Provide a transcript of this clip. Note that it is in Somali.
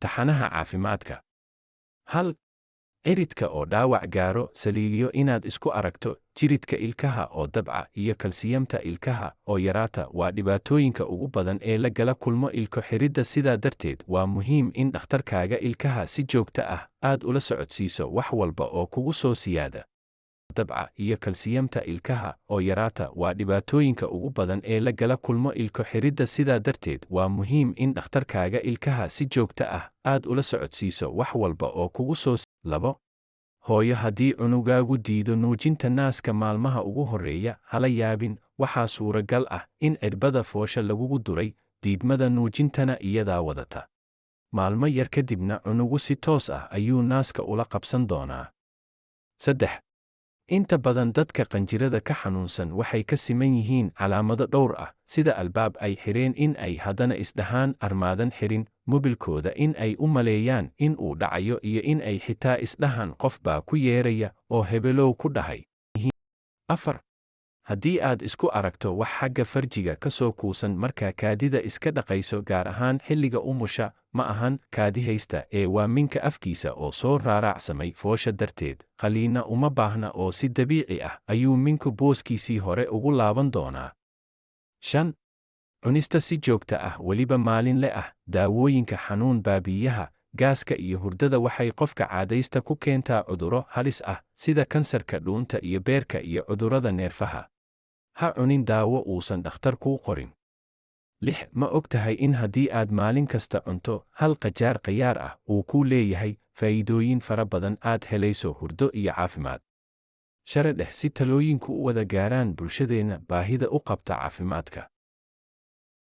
Taxanaha caafimaadka. 1. Ciridka oo dhaawac gaaro, saliilyo inaad isku aragto, jiridka ilkaha oo dabca iyo kalsiyamta ilkaha oo yaraata waa dhibaatooyinka ugu badan ee lagala kulmo ilko xiridda. Sidaa darteed waa muhiim in dhakhtarkaaga ilkaha si joogto ah aad ula socodsiiso wax walba oo kugu soo siyaada. Dabca iyo kalsiyamta ilkaha oo yaraata waa dhibaatooyinka ugu badan ee lagala kulmo ilko xiridda. Sidaa darteed waa muhiim in dhakhtarkaaga ilkaha si joogto ah aad ula socodsiiso wax walba oo kugu soo. 2. Hooyo, haddii cunugaagu diido nuujinta naaska maalmaha ugu horreeya, hala yaabin. Waxaa suuragal ah in cirbada foosha lagugu duray, diidmada nuujintana iyadaa wadata. Maalmo yar kadibna cunugu si toos ah ayuu naaska ula qabsan doonaa. 3. Inta badan dadka qanjirada ka xanuunsan waxay ka siman yihiin calaamado dhowr ah, sida albaab ay xireen in ay haddana isdhahaan armaadan xirin, mobilkooda in ay u maleeyaan in uu dhacayo iyo in ay xitaa isdhahaan qof baa ku yeeraya oo hebelow ku dhahay. 4. Haddii aad isku aragto wax xagga farjiga ka soo kuusan markaa kaadida iska dhaqayso, gaar ahaan xilliga umusha, ma ahan kaadihaysta ee waa minka afkiisa oo soo raaraacsamay foosha darteed. Qaliinna uma baahna oo si dabiici ah ayuu minku booskiisii hore ugu laaban doonaa. 5. Cunista si joogta ah, weliba maalinle ah, daawooyinka xanuun baabiiyaha, gaaska iyo hurdada waxay qofka caadaysta ku keentaa cudurro halis ah sida kansarka dhuunta iyo beerka iyo cudurrada neerfaha. Ha cunin daawo uusan dhakhtar kuu qorin. 6. Ma og tahay in haddii aad maalin kasta cunto hal qajaar qayaar ah uu kuu leeyahay faa'iidooyin fara badan, aad helayso hurdo iyo caafimaad? Share dheh si talooyinku u wada gaaraan bulshadeenna baahida u qabta caafimaadka.